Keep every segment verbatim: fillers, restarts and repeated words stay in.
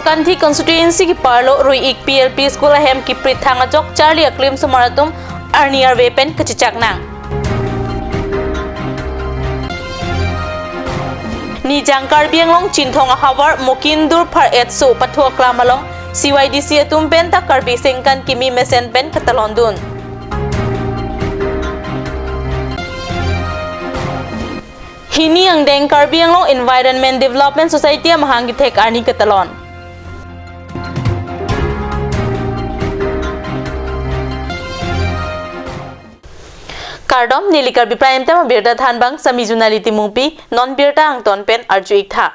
Kanthi constituency keparlo Rui-ik P L P school ahem kiprit thang ajok charli aklim osomar atum arni arve pen kachechak nang. Nijang Karbi Anglong Chinthong ahavar Mokindur phar-et so pathu aklam along C Y D C atum pen ta Karbi Sengkan kimi mesen pen katalon dun. Hini angdeng Karbi Anglong Environment Development Society amahang kethek arni katalon. Kardom, neli Karbi Prime Time abirta thanbang sami Junali Timungpi, non birta angton pen arju-ik tha.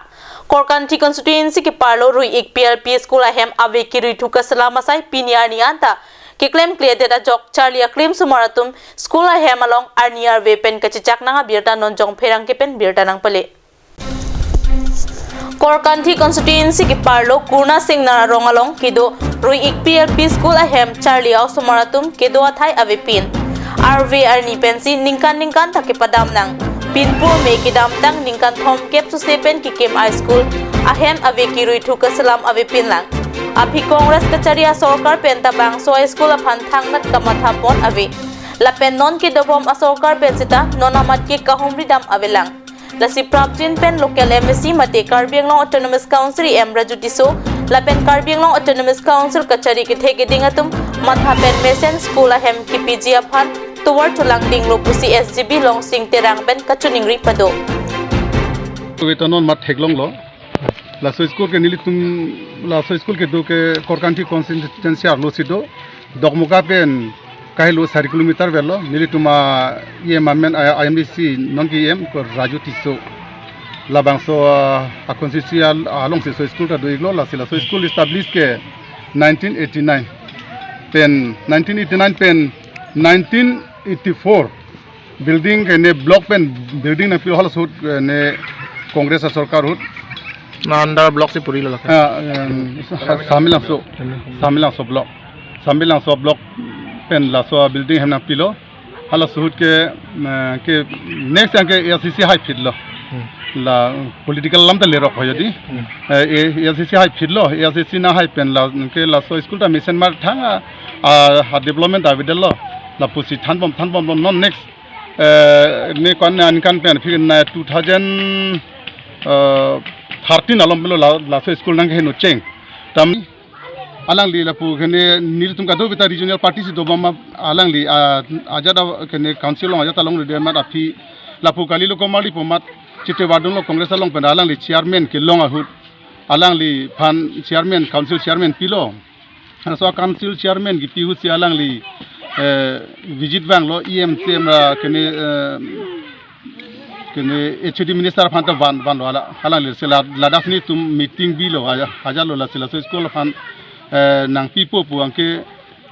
Korkanthi constituency keparlo Rui-ik P L P school ahem ave kirui thu kaselam asai pini arni anta keklem kle det ajok charli aklim osomar atum school ahem along arni arve pen kachechak nang abirta non Jong Pherangke pen birta nangpale. Korkanthi constituency keparlo Kurna Singnar arong along kedo Rui-ik P L P school ahem charli osomar atum kedo athai avepin. Arve arni pensi ningkan ningkan ta kepadam nang. Pinpur me kedamtang ningkan thomkep suse pen kekim a-school ahem ave kirui thu kaselam avepin lang. Aphi Congress kachari asorkar pen ta bangso a-school aphan thangnat kamathapon ave. Lapen non kedobom asorkar pen seta non amat ke kahumri dam avelang. Lasi prapjin pen local M A C mate Karbi Anglong Autonomous Council E M Raju Tisso lapen Karbi Anglong Autonomous Council kachari kethe keding atum matha pen mesen school ahem kipiji aphan tovar cholangdinglo pusi S G B Longsing Terang pen kachiningri pado. Wetanon mat theklonglo. Laso school ke nelitum, laso school kedo ke Korkanthi constituency arlo si do. Dokmoka pen kahelo sari kilometer velo. Nelitum a-E M amen, a, I M D C non ke E M ko Raju Tisso. Labangso a, a constituency al-, alongsi laso school ta do-iklo, lasi laso school establish ke nineteen eighty-nine. Pen nineteen eighty-nine pen nineteen eighty-four building ke ne block pen building nangpi, hala ahut, eh, ne Congress asorkar ahut. Na under block si purilo lake. Ah, em, Sa-, Sambilangso, Sambilangso block. Sambilangso block pen laso building hem nangpilo. Hala ahut ke, eh, ke next yang ke A I C C hai phitlo. Hmm. La political alam ta lerok hoyodi. Hmm. Eh, A I C C hai phitlo, A I C C nang hai pen la ke laso school ta mesen mar thang a, a, a development avedetlo. Lapusi thanbom, thanbomlo non next, eh, ne ko-an ne aningkan pen aphi na two thousand, eh, thirteen along pilo la, laso school nangkeheno cheng. Tam alangli lapu kene nelitum kadokave ta regional party si dobom ma alangli, ah, ajat a kene council along ajat along rede mat aphi lapu kalilo komarlipo mat Chitewardung lo Congress along pen alangli chairman kelong ahut alangliphan chairman, council chairman pilo. Laso council chairman kipi ahut si alangli, eh, visit vanglo E M C M ra kene, eh, kene H O D minister aphan ta van, vanlo ala, alangli si la, ladak si nelitum meeting bilo aja, ajatlo lasi laso school aphan, eh, nangpipo pu anke,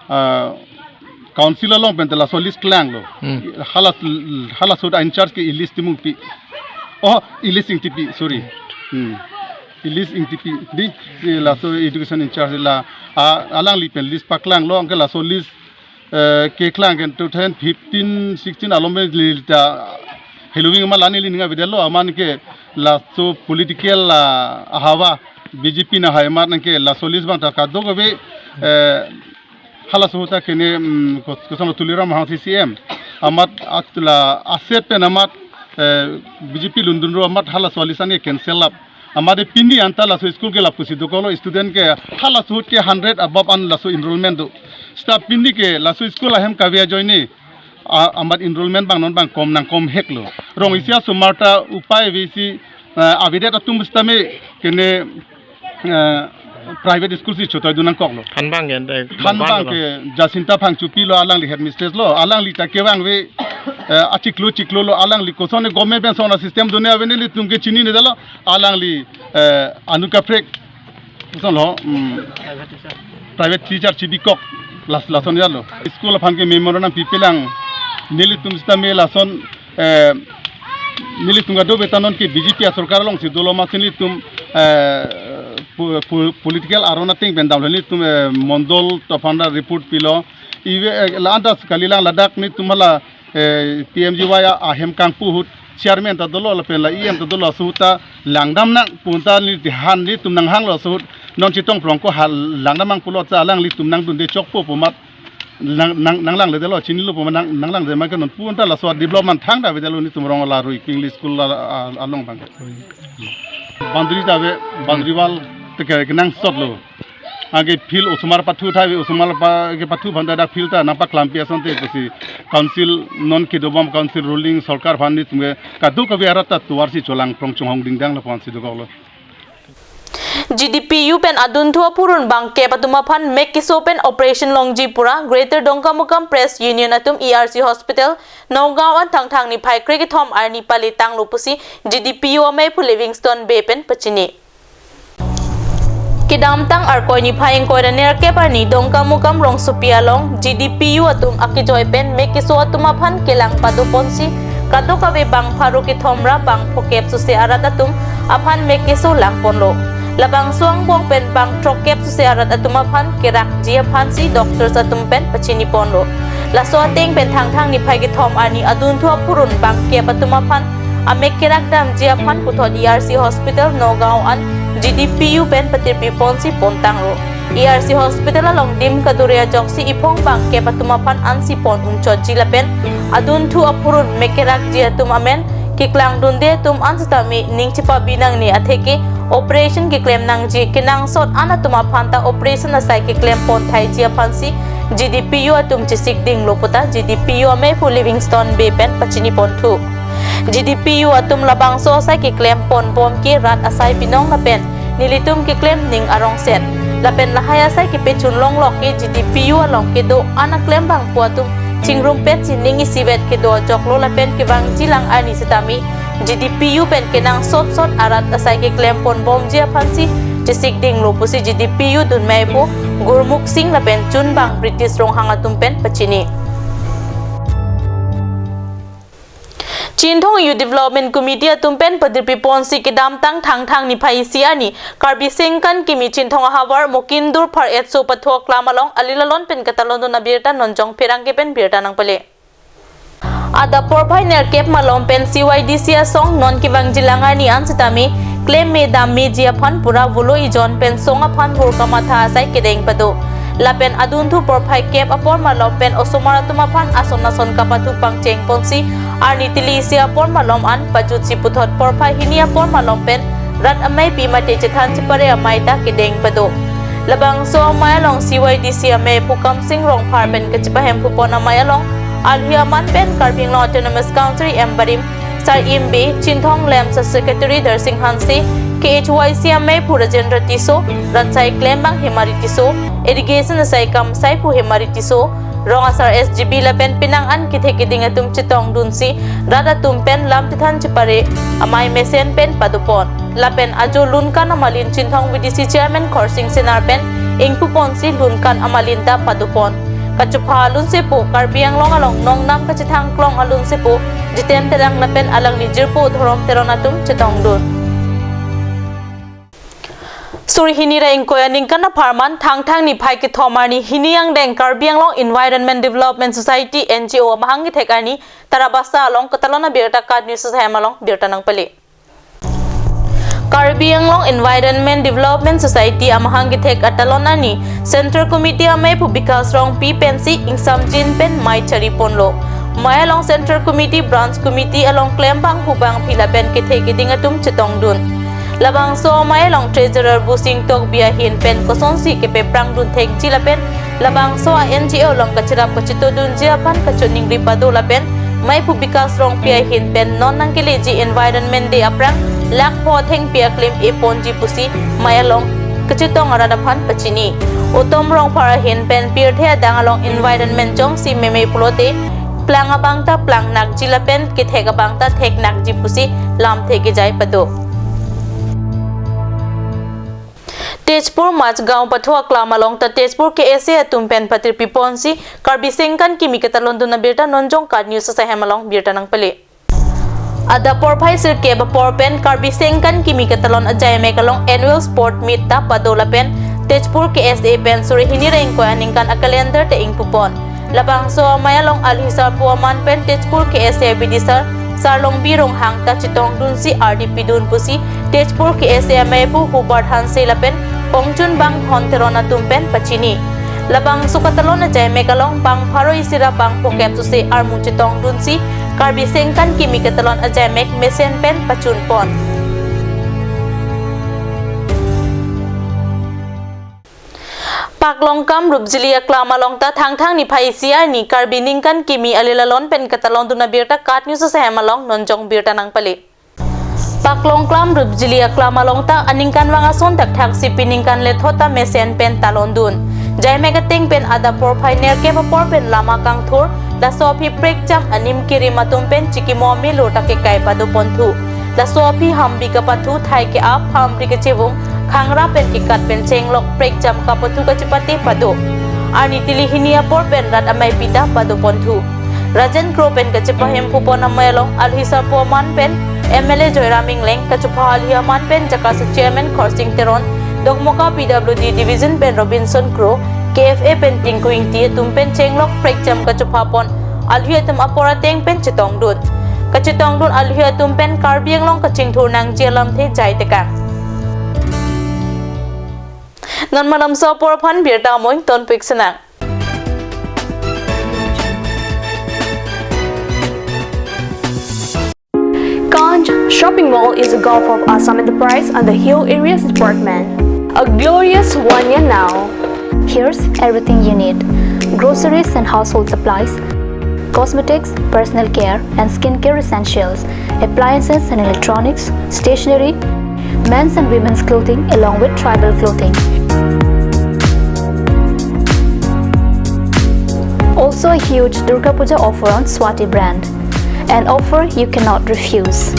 ah, council along pen ta laso list klanglo. Hmm. Hala, hala ahut a-in-charge ke Elias Timungpi. Oh, Elias Ingtipi, sorry. Hmm. Elias Ingtipi. Di, di laso education in-charge la, a, alangli pen list paklanglo, anke laso list, eh, keklang ke two thousand fifteen sixteen along pen li ta heloving ma lani li ninga avedetlo amat ke laso political, ah, ahavar B J P nang hai amat nangke laso list abang ta kadokave, eh, hala ahut ta kene, mm, kos-, kosonlo Tuliram Ronghang C C M. Amat atula aset pen amat, eh, B J P lundunlo amat halaso list an ke cancel up. Amat de pini anta laso school ke lapusi dokoklo student ke hala ahut ke hundred above an laso enrollment do. Seta pini ke laso school ahem kave ajoine, a, amat enrollment abang non abang kom nangkom heklo. Rong isi asomar ta upai ave si, eh, avedet atum sitame kene, eh, private school si chotoi dun nangkoklo. Thanbang ke, eh, thanbang ke Jacinta Phangchopi lo alangli headmistress lo, alangli ta kevang ave, eh, achiklo chiklo lo alangli kosonne government pen sona system done ave nelitum ke chininedetlo, alangli, eh, Anu Kaprek kosonlo, mm, private teacher chibikok las-, lason yalo. School aphan ke memorandum pipelang nelitum sitame lason, eh, nelitum kadokave ta non ke B J P asorkar alongsi dolo amat si nelitum, eh, po-, po-, political aron ateng pen damlo nelitum, eh, mondol atum aphan ta report pilo. Ive, eh, la anta kalilang ladak nelitum hala, eh, P M G Y a ahem kangpu ahut Chairman ta dolo lapen la E M ta dolo, suta langdam nang pu ta neli han, nelitum nanghanglo, suta non Chetong Prong ko hal langdam nang pulo ta alanglitum nangdunde chokpo pu amat nang, nang, nanglangle detlo, chinilo pu amat nang, nanglangle ma ke non pu ta laso development thangta avedetlo nelitum Rong Alarui English School la, a, along abang. Boundary ta ave, boundary wall ta ke, kenangsotlo. Anke field osomar pathu thai, osomar pa, kepathu aphan ta dak field ta nangpaklampi asonte pusi council non kedobom council ruling sorkar aphan nelitum ke kadokave arat ta tovar si cholang prong chonghong dingdang lapu-an si dokoklo. G D P U pen adunthu aphurun bangkep atum aphan mek keso pen operation longji pura Greater Dongkamukam Press Union atum E R C Hospital, Nagaon an Thangthang niphai krekethom arni pale tanglo pusi G D P U amei aphu Livingstone Bey pen pachini. Kedamtang Arkoi niphai ingkoi ra nerkep arni Dongkamukam rongsopi along G D P U atum akejoi pen mek keso atum aphan kelang padoponsi kadokave bang pharo kethom ra bang phokep sose arat atum aphan mek keso langponlo. Labangso angbong pen bang throkkep sose arat atum aphan kerakji aphansi doctors atum pen pachiniponlo. Laso ateng pen Thangthang niphai kethom arni adunthu aphurun bangkep atum aphan amek kerak damji aphan puthot E R C Hospital Nagaon an G D P U pen patirpiponsi pontanglo. E R C Hospital along dim kadure ajoksi iphong bangkep atum aphan ansi pon unchotji lapen adunthu aphurun mek kerakji atum amen keklangdunde atum an sitame ning chepabi nangne atheke operation keklem nangji, kenangsot an atum aphan ta operation asai keklem pon thaiji aphansi G D P U atum chesik dinglo puta G D P U amei aphu Livingstone Bey pen pachiniponthu. G D P U atum labangso asai keklem ponbom ke rat asai binong lapen nelitum keklem ning arongsen. Lapen lahai asai kepachun longlok ke G D P U along kedo an aklembangpo atum chingrumpetsi ning isivet kedo ajoklo lapen kevangjilang arni sitame G D P U pen kenangsot sot arat asai keklem ponbomji aphansi chesik dinglo pusi G D P U dunmei aphu Gurmukh Singh lapen chunbang British Ronghang atum pen pachini. Chinthong Youth Development Committee atum pen padirpiponsi kedamtang Thangthang niphai isi arni Karbi Sengkan kimi Chinthong ahavar Mokindur phar etso Pathu Aklam along alilalon pen katalondun abirta Nonjong Pherangke pen birta nangpale. Adap porphai nerkep malom pen C Y D C asong non kevangjilang arni an sitame klemme dammeji aphan pura volo ijon pen song aphan vur kamatha asai kedeng pado. Lapen adunthu porphai kep apor malom pen osomar atum aphan ason ason kapathu pangchengponsi arni tili isi apor malom an pajutsi puthot porphai hini apor malom pen rat ameipi mate chethan chepare amei ta kedeng pado. Labangso amei along C Y D C amei aphu Kamsing Rongphar pen kachepahemphupon amei along alhi aman pen Karbi Anglong Autonomous Council M Barim, Sar Imbe, Chinthong Lamps Secretary Darsing Hanse, K H Y C amei aphu Rajendra Tisso, rat asai klembang Hemari Tisso, irrigation asai kam asai aphu Hemari Tisso, rong asar S G B lapen penang an kethe keding atum chetongdunsi rat atum pen lam chethan chepare amei mesen pen padopon. Lapen ajo Lunkan amalin Chinthong V D C Chairman Khorsing Senar pen ingpuponsi Lunkan amalin ta padopon. Kachopha alunsepo Karbi Anglong along nongnam kachethangklong alunsepo Jiten Terang lapen alangli jirpo Dhorom Teron atum chetongdun. Suri hini ra ingkoi aningkan apharman Thangthang niphai kethom arni hini angdeng Karbi Anglong Environment Development Society N G O amahang kethek arni Tarabasa along katalon abirta KAT News asai hem along birta nangpale. Karbi Anglong Environment Development Society amahang kethek atalon arni Central Committee amei aphu Bikas Rongpi pensi ingsamjin pen mei chariponlo. Mei along Central Committee, Branch Committee along klembang hubang phi lapen kethe keding atum chetongdun. Labangso amei along Treasurer Busing Tokbi ahin pen kosonsi kepeprangdun thekji lapen labangso a N G O along kacherap kachetongdunji aphan kachiningri pado lapen mei aphu Bikas Rongpi ahin pen non nangkeleji Environment Day aphrang lakh pho thengpi aklim eponji pusi mei along kachetong arat aphan pachini. Utom Rongphar ahin pen pirthe adang along environment jongsi meme pulote plang abang ta plang nakji lapen kethek abang ta thek nakji pusi lamthe kejai pado. Tezpur Majgaon Pathu Aklam along ta Tezpur K S A atum pen patirpiponsi Karbi Sengkan kimi katalondun abirta Nonjong KAT News asai hem along birta nangpale. Adap porphai sirkep apor pen Karbi Sengkan kimi katalon ajaimek along annual sport meet ta pado lapen Tezpur K S A pen suri hini ra ingkoi aningkan a calendar ta ingpupon. Labangso amei along alhi sarpo aman pen Tezpur K S A abidi sar Sarlongbi Ronghang ta chetongdunsi ardi pidun pusi Tezpur K S A amei aphu Hubert Hanse lapen Kongchunbang Hon Teron atum pen pachini. Labangso katalon ajaimek along bang pharo isi ra bang phokep sose armu chetongdunsi Karbi Sengkan Kimi katalon ajaimek mesen pen pachunpon. Paklongklam Rupjili aklam along ta Thangthang niphai isi arni Karbi Ningkan Kimi alilalon pen katalondun abirta KAT News ahem along nonjong birta nangpale. Paklongklam Rupjili aklam along ta aningkanvang ason thakthaksi pi ningkan lethot ta mesen pen talondun. Jaimek ateng pen adap porphai nerkep apor pen lama kangthur, laso aphi prekjam anim kirim atum pen chikimo amelo ta kekai padoponthu. Laso aphi hambi kapathu, thai ke-ap, hamri kachevung, khangra pen kekat pen chenglok prekjam kapathu kachepate pado. Arni tili hini apor pen rat ameipi ta padoponthu. Rajen Kro pen kachepahemphupon amei along alhi sarpo aman pen M L A Joyram Engleng, kachopha alhi aman pen Jakasuk Chairman Khorsing Teron, Dokmoka P W D Division pen Robinson Kro, K F A pen Tinku Ingti atum pen chenglok prekjam kachophapon alhi atum apor ateng pen chetongdun. Kachetongdun alhi atum pen Karbi Anglong kachingthur nangji alamthe jai tekang. Non malomso apor aphan birta amoing tonpik senang. Kanj Shopping Mall is a Gulf of Assam enterprise under Hill Areas Department. A glorious one year now. Here's everything you need: groceries and household supplies, cosmetics, personal care and skincare essentials, appliances and electronics, stationery, men's and women's clothing, along with tribal clothing. Also a huge Durga Puja offer on Swati brand. An offer you cannot refuse.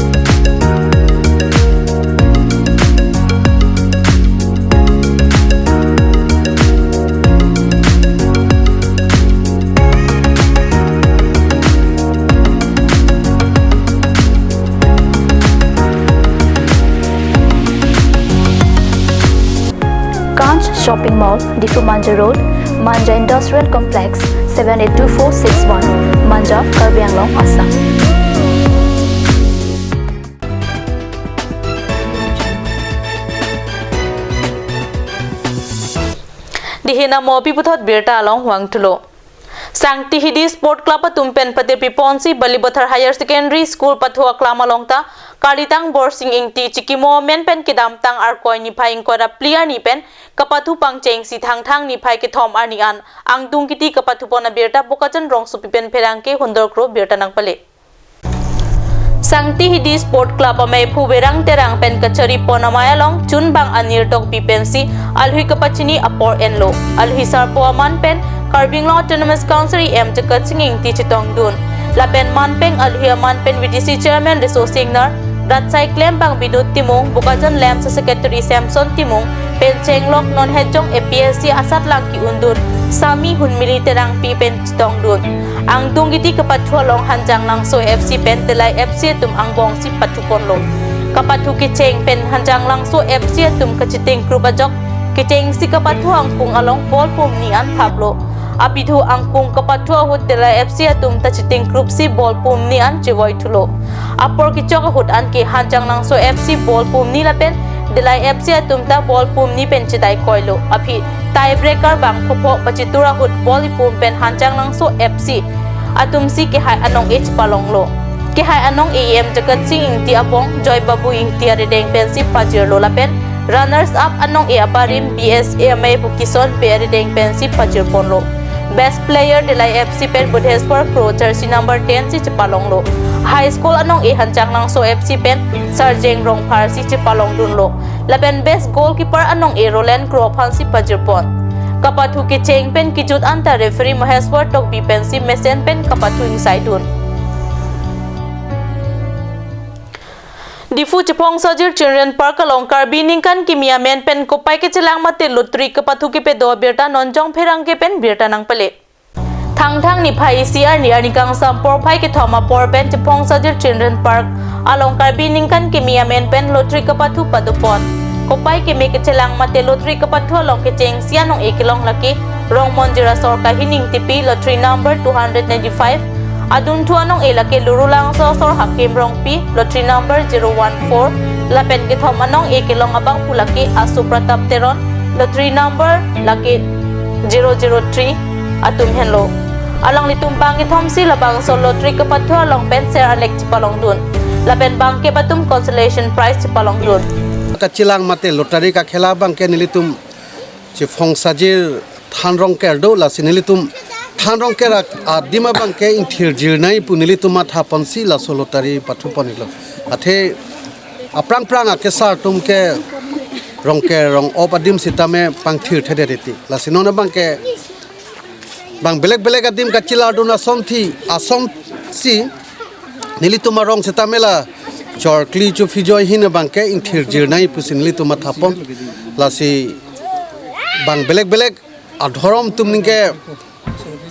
Kanj Shopping Mall, Diphu Manja Road, Manja Industrial Complex, seven eight two four six one, Manja, Karbi Anglong, Assam. Dihina mo pi puthot birta along vangthulo. Sangti Hidi Sport Club atum pen patirpiponsi Balipathar Higher Secondary School pathu aklam along ta Kalitang Borsing Ingti chikimo amen pen kedamtang Arkoi niphai ingkoi ra phli arni pen kapathu pangchengsi Thangthang niphai kethom arni an angdung kiti kapathupon abirta Bokajan rongsopi pen pherangke Hundor Kro birta nangpale. Sangti Hidi Sport Club amei aphu Berang Terang pen kacharipon amei along chunbang Anir Tokbi pensi alhui kapachini apor enlo. Alhui sarpo aman pen Karbi Anglong Autonomous Council E M Jagat Sing Ingti chetongdun. Lapen manpeng alhui aman pen V D C Chairman Riso Singnar, Ratsai Klembang Binod Timung, Bokajan Lamps Secretary Samson Timung pen chenglok non hejong A P S C asatlang ki-undun Sami Hunmili Terangpi pen chetongdun. Angdung kiti kapathu along Hanjanglangso F C pen Delai F C atum angbongsi pathuponlo. Kapathu kecheng pen Hanjanglangso F C atum kachiting group ajok kechengsi kapathu angkung along ball pumni an thaplo. Abidhu angkung kapathu ahut Delai F C atum ta chiting groupsi ball pumni an chevoithulo. Apor kechok ahut anke Hanjanglangso F C ball pumni lapen Delai F C atum ta ball pumni pen chedai koilo. Aphi tiebreaker bang phopho pachitur ahut ball ipum pen Hanjanglangso F C atumsi kehai anong-e chepalonglo. Kehai anong-e E M Jagat Sing Ingti abong Joy Babu Ingti arideng pensi pajirlo lapen runners up anong-e abarim B S A amei aphu Kison Bey arideng pensi pajirponlo. Best player Delai F C pen Budheswar Kro jersey number ten si chepalonglo. High school anong-e Hanjanglangso F C pen Sarjeng Rongphar si chepalongdunlo. Lapen best goalkeeper anong-e Roland Kro aphansi pajirpon. Kapathu kecheng pen kejut anta referee Maheshwar Tokbi pensi mesen pen kapathu ingsaidun. Diphu Chephongsajir Children Park along Karbi Ningkan Kimi amen pen kopai kechelang mate lottery kapathu kepedo abirta nonjong pherangke pen birta nangpale. Thangthang niphai isi arni arni kangsam porphai kethom apor pen Chephongsajir Children Park along Karbi Ningkan Kimi amen pen lottery kapathu padopon. Kopai keme kechelang mate lottery kapathu along kechengsi anong-e kelong lake Rongmonjir asor Kahining Tipi, lottery number two hundred ninety-five, Adunthu anong-e lake Lurulangso Sor Hakim Rongpi, lottery number zero one four, lapen kethom anong-e kelong abangphu lake Asu Pratap Teron, lottery number lake zero zero three atum henlo. Alanglitum bang kethomsi labangso lottery kepathu along pen ser alek chepalongdun. Lapen bangkep atum consolation prize chepalongdun. Kachelang mate lottery kakhela abangke nelitum Chief Hongsajir Than Rongker do, lasi nelitum Than Rongker ak-, adim abangke ingthir jirnai pu nelitum mathaponsi laso lottery pathupon-iklo. Athe aphrang phrang akesar atum ke Rongker Rong-op adim sitame pangthir thedet iti. Lasi non abangke bang belek belek adim kachelardun asonthi asonsi nelitum arong sitame la chorkli chophijo ahin abangke ingthir jirnai pusi nelitum mathapon. Lasi bang belek belek adhorom atum ningke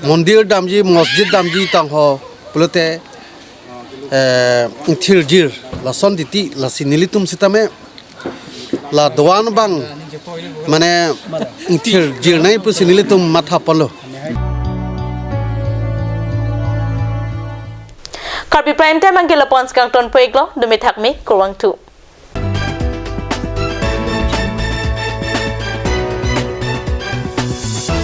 mondir damji, masjid damji tangho pulote, eh, ingthir jir lason titi, lasi nelitum sitame la doan bang mane ingthir jirnai pusi nelitum mathaponlo. Karbi Prime Time anke lapu-an si kangtonpo-iklo, dome thakme, kurvangthu.